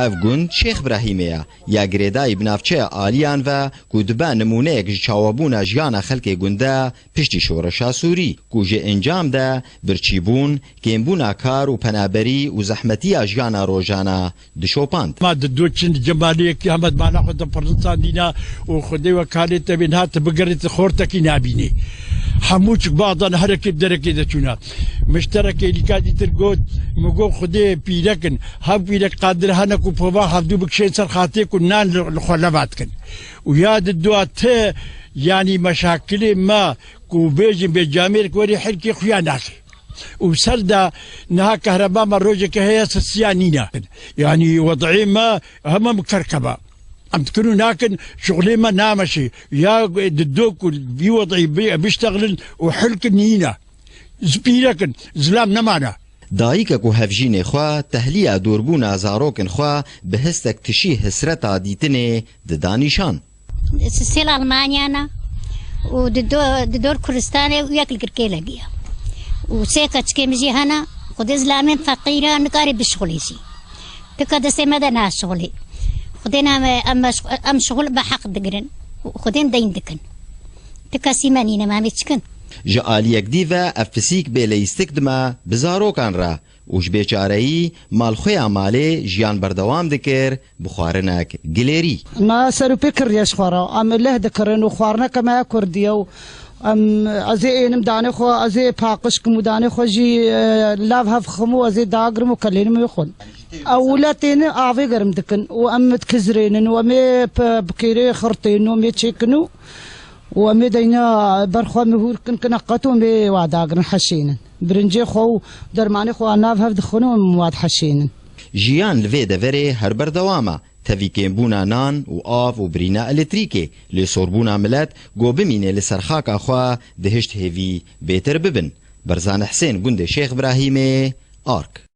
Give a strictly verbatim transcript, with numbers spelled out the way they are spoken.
Ev gund Şêx Brahîmê ye, ya girêdayî bi navçeya Aliyan ve ku dibe nimûneyek ji çawebûna jiyana xelkê gund de piştî şoreşa Sûrî, ku ji encam de birçîbûn, kêmbûna kar û penaberî û zehmetiya jiyana rojana dişopand. Ma di do çin cemaliyekî hema di mala xwe de pirnisandîna û Xwedê wekalê te bên hate bigerî, tu xortekî nabînî. Hemû çik baxdan herekê bi derekê de çûna. Mişterekê lîka dîtir got, min got, Xwedê pîrek in. Hev pîrek qadir hene ku pova hevdû bikişên ser xatê ku nan li, li xwe leva dikin. Û ya di dua te, yanî meşakilê me ku bêjin bê camêrek werî hilkê xuya nake. Û ser de niha kehreba me rojeke heye sisiya nîne. Yanî wed'ê me hema mikerkeba. Em dikin û nakin, şixulê me nameşê. Ya di do ku vî wed'î bi-, biştexilin û hilkin nîne. Ji pîrek in, zilam nemane. Dayike ku hevjînê xwe, tehliya dûrbûna zarokên xwe bi histek tişî hisreta dîtinê dida nîşan. Sê li Almanya ne û di do-, di dor Kurdistanê û yek li Girkêlekî ye. Û sê keçikê min jî hene, Xwedê zilamên feqîr e, nikare bişixulê jî. Tika destê me de naşixulê. Xwedê name em meş-, em şixul bi heq digirin. Û Xwedên deyn dikin. Tika sî me nîne, me em ê çikin. Ji aliyek dî ve ev pisîk bê leyîstik dime bi zarokan re. Û ji bêçareyî, mal xwe ya malê jiyan berdewam dikir bi xwarinek gilêrî. Me ser û pê kiriye ji xwe re. Em leh dikirin û xwarineke me ya kurdî ye û em, ez ê ênim danê xwe, ez ê paqij kim û danê xwe jî, e, lav hev xim û ez ê dagirim û kelênim wê xwin. Ew wile têne avê gerim dikin û em dikizirênin û em ê pe-, bi kêrê xirtênin û em ê çêkin û û em ê deyna ber xwe mihûr kin, kine qet û em ê wa dagirin heşênin. Birincê xwe û dermanê xwe wa nav hev dixwin û em wa diheşênin. Jiyan li vê deverê her berdewam e. Tevî kêmbûna nan û av û birîna elektrîkê, lê sorbûna milet go bimîne li ser xaka xwe dihişt hêvî bêtir bibin. Berzan Hisên, gundê Şêx Ibrahîmê, Ark.